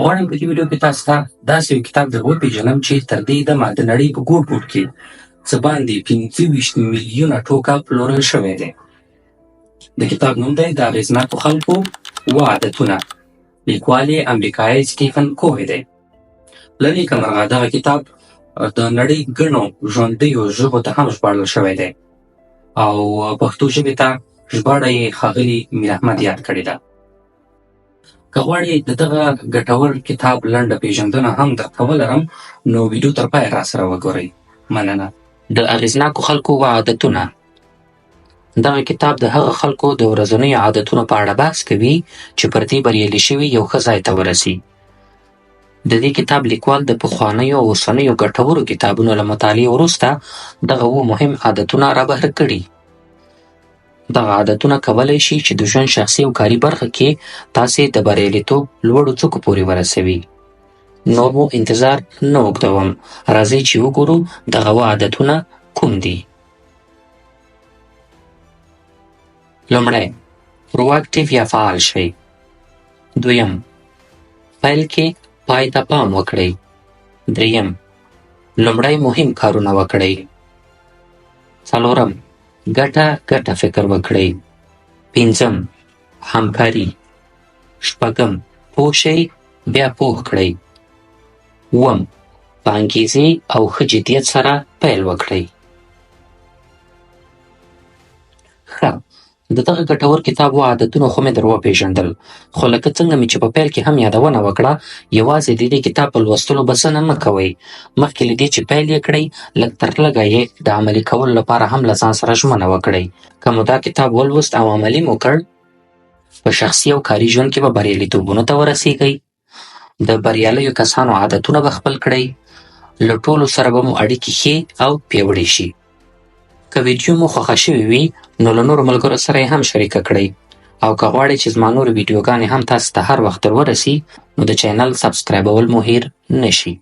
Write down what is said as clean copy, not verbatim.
غواړم په دې ویډیو کې تاسو ته داسې یو کتاب در وپېژنم چې تر دې دمه د نړۍ په ګوټ ګوټ کې څه باندې 25 میلیونه ټوکه پلورل شوی دی. د کتاب نوم دی د اغېزناکو خلکو اووه عادتونه. لیکوال یې امریکایي سټیفن کووي دی. له نېکه مرغه دغه کتاب د نړۍ ګڼو ژوندیو ژبو ته هم ژباړل شوی دی او پښتو ژبې ته ژباړه یې ښاغلي میر احمد یاد کړې ده. که غواړې د دغه ګټور کتاب لنډه پېژندنه هم درته ولرم، نو ویډیو تر پایه راسره وګورئ. مننه. د اغېزناکو خلکو اووه عادتونه. دغه کتاب د هغه خلکو د ورځنیو عادتونو په اړه بحث کوي چې پر دې بریالي شوي یو ښه ځای ته ورسي. د دې کتاب لیکوال د پخوانیو او اوسنیو ګټورو کتابونو له مطالعې وروسته دغه اووه مهم عادتونه رابهر کړي. دغه عادتونه کولی شي چې د ژوند شخصي او کاري برخه کې تاسې د بریالیتوب لوړو څوکو پورې ورسوي. نور مو انتظار نه اوږدوم، راځئ چې وګورو دغه اووه عادتونه کوم دي. لومړی، پرواکټیو یا فعال شئ. دویم، پیل کې پای ته پام وکړئ. دریم، لومړی مهم کارونه وکړئ. څلورم، ګټه ګټه فکر وکړئ. پنځم، همکاري. شپږم، پوه شئ بیا پوه کړئ. اووم، په انګیزې او ښه جدیت سره پیل وکړئ. ښه، د دغه ګټور کتاب اووه عادتونه خو مې در وپېژندل، خو لکه څنګه مې چې په پیل کې هم یادونه وکړه، یوازې د دې کتاب په لوستلو بسنه مه کوئ. مخکې له دې چې پیل یې کړئ، لږ تر لږه یې د عملي کولو لپاره هم له ځان سره ژمنه وکړئ. که مو دا کتاب ولوست او عملي مو کړ، په شخصي او کاري ژوند کې به بریالیتوبونو ته ورسېږئ، د بریالیو کسانو عادتونه به خپل کړئ، له ټولو سره به مو اړیکې ښې او پیاوړې شي. که ویډیو مو خوښه شوې وي، نو له نورو ملګرو سره یې هم شریکه کړئ، او که غواړئ چې زما نورې ویډیوګانې هم تاسو ته هر وخت در ورسي، نو د چینل سبسکرایبول مو هیر نه شي.